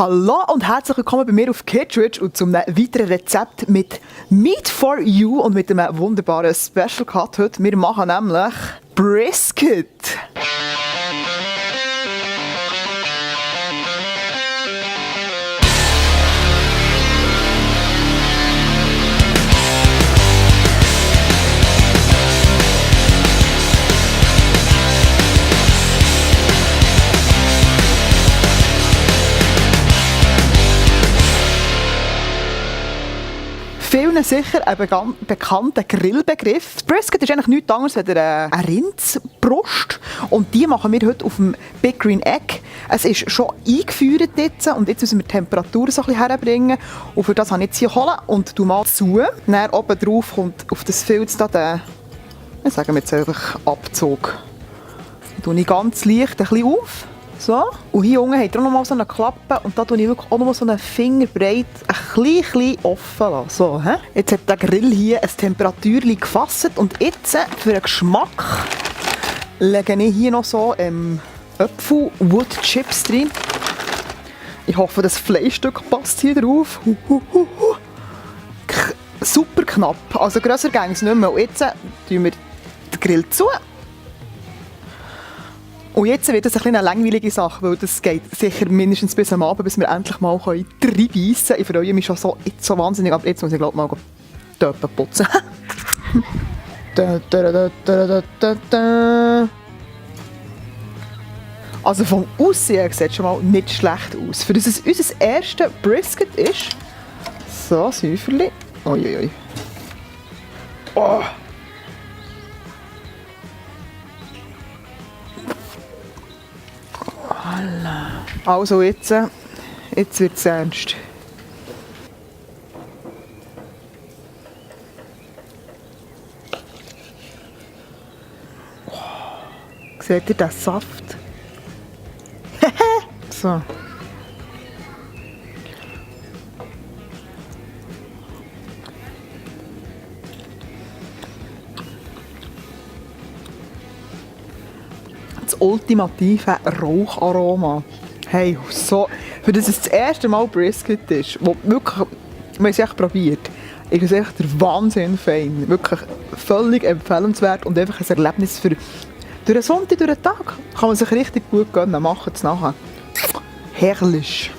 Hallo und herzlich willkommen bei mir auf Kittredge und zum weiteren Rezept mit Meat for You und mit einem wunderbaren Special Cut heute. Wir machen nämlich Brisket. Vielen sicher ein bekannter Grillbegriff. Das Brisket ist eigentlich nichts anderes als eine Rindsbrust. Und die machen wir heute auf dem Big Green Egg. Es ist schon eingeführt jetzt und jetzt müssen wir die Temperatur so ein bisschen herbringen. Und für das habe ich jetzt hier geholt und tu mal zu. Dann oben drauf kommt auf das Filz da der, sagen wir jetzt einfach Abzug. Dann tue ich ganz leicht ein bisschen auf. So. Und hier unten hat er auch noch mal so eine Klappe und da tue ich wirklich auch noch mal so einen Fingerbreit ein bisschen offen lassen. So, he? Jetzt hat der Grill hier ein Temperaturchen gefasst und jetzt für den Geschmack lege ich hier noch so Apfelwood Chips drin. Ich hoffe, das Fleischstück passt hier drauf. Super knapp, also grösser ging es nicht mehr. Und jetzt tun wir den Grill zu. Und jetzt wird es eine langweilige Sache, weil das geht sicher mindestens bis am Abend, bis wir endlich mal reinbeissen können. Ich freue mich schon so wahnsinnig, aber jetzt muss ich glaube mal die Töpfe putzen. Also vom Aussehen sieht es schon mal nicht schlecht aus. Für das es unser erstes Brisket ist. So, Säuferli. Uiuiui. Oh. Also jetzt wird es ernst. Oh. Seht ihr den Saft? So. Das ultimative Raucharoma. Hey, so, für das es das erste Mal Brisket ist, wo wirklich, wir haben es echt probiert, ist es echt der Wahnsinn fein. Wirklich völlig empfehlenswert und einfach ein Erlebnis für durch den Sonntag, durch den Tag. Kann man sich richtig gut gönnen, machen es nachher. Herrlich.